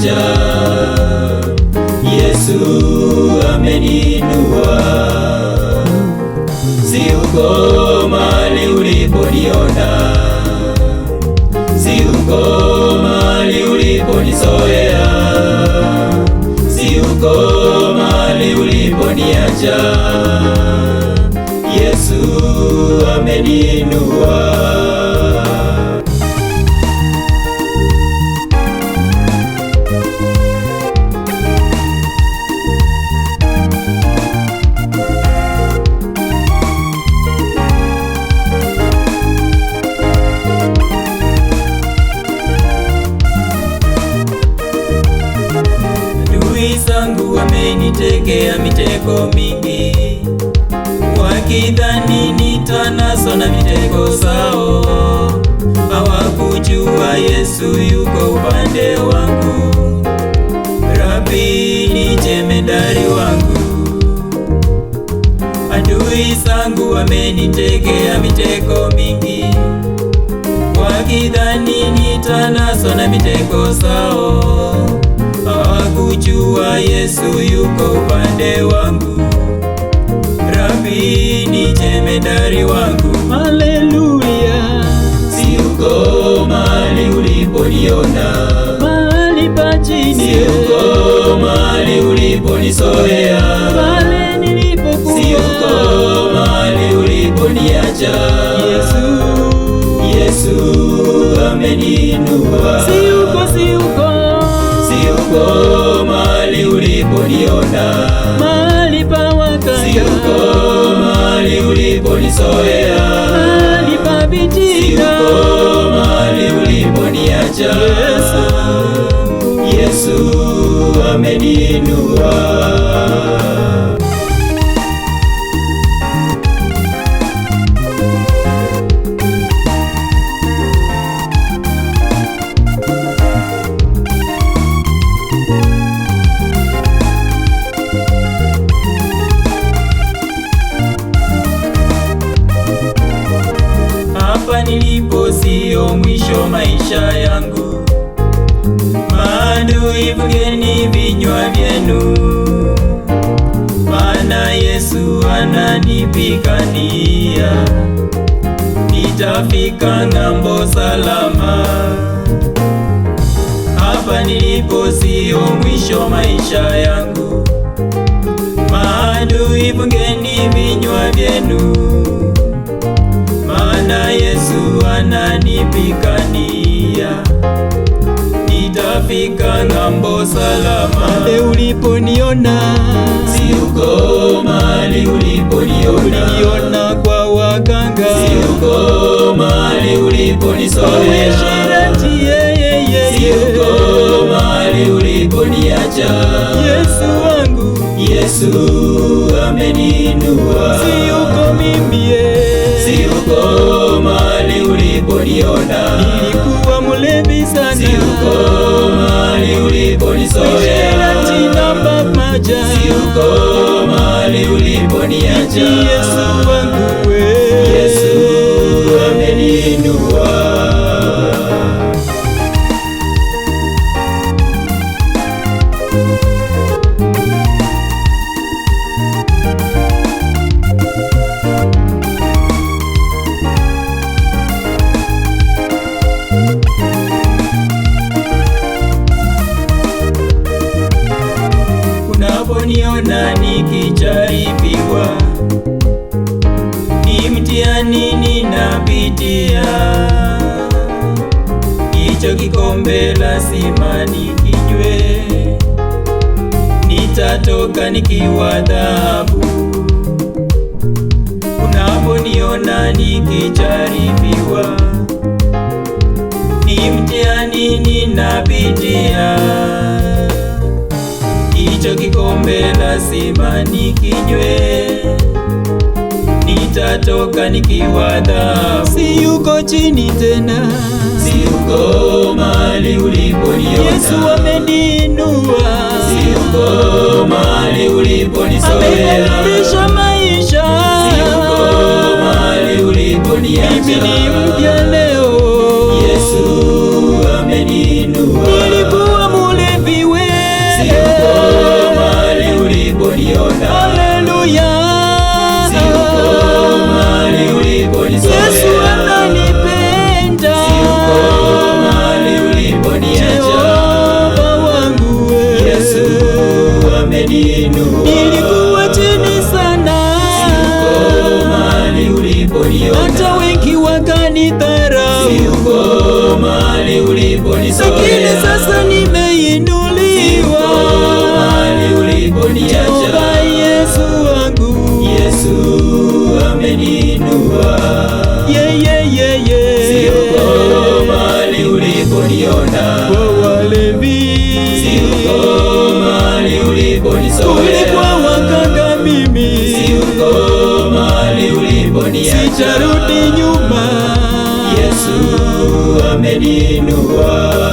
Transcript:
Uliponiacha, Yesu ameniinua. Si uko mahali uliponiona, si uko mahali uliponizoea, si uko mahali uliponiacha, Yesu ameniinua. Adui zangu wamenitegea mitego mingi, wakidhani nitanaswa na mitego zao. Hawakujua Yesu yuko upande wangu, Rabi ni jemedari wangu. Adui zangu wamenitegea mitego mingi, wakidhani nitanaswa na mitego zao. Hawakujua Yesu yuko upande wangu, Rabi ni jemedari wangu. Haleluya, Si uko mahali uliponiona, mahali pa chini, si uko mahali uliponizoea, pale nilipokuwa, si uko mahali uliponiacha. Yesu, Yesu ameniinua. si uko, si uko, Si uko mahali uliponiona, mahali pa si wakanga, uko mahali uliponizoea, mahali pa si vitina, uko mahali uliponiacha. Yesu. Yesu ameniinua. Hapa nilipo sio mwisho maisha yangu, maadui fungeni vinywa vyenu, maana Yesu ananipigania, nitafika ng'ambo salama. Hapa nilipo sio mwisho maisha yangu, maadui fungeni vinywa vyenu, maana Yesu ananipigania, nitafika ng'ambo salama. Pale uliponiona, Si uko mahali uliponiona, uliniona kwa waganga, si uko mahali uliponizoea, Uasherati, yeye, si uko mahali uliponiacha. Yesu wangu, Yesu ameniinua. si uko mimi, Si uko mahali uliponiona, nilikuwa mlevi sana, si uko mahali uliponizoea, Uasherati namba moja, si uko mahali uliponiacha. Yesu wangu we. Yesu ameniinua. Unaponiona nikijaribiwa, ni mtihani ninapitia, hicho kikombe lazima nikinywe, nitatoka nikiwa dhahabu. Unaponiona nikijaribiwa, ni mtihani ninapitia, hicho kikombe lazima nikinywe, nitatoka nikiwa dhahabu. Si yuko chini tena, Si uko mahali uliponiona, Yesu ameniinua, si uko mahali uliponizoea, amebadilisha maisha, si uko mahali uliponiacha. mimi ni mpya leo. Yesu ameniinua. Nilikuwa mulevi. ameniinua. Nilikuwa chini sana, Siuko mahali uliponiona, hata wengi wakanidharau, siuko mahali uliponizoea, lakini sasa nimeinuliwa. mahali uliponiacha. Jehova Yesu wangu, Yesu ameniinua. ye ye ye, Siuko mahali uliponiona, kwa walevi siuko mahali uliponizoea, kulikuwa wakanga mimi, siuko mahali uliponiacha. sitarudi nyuma. Yesu ameniinua.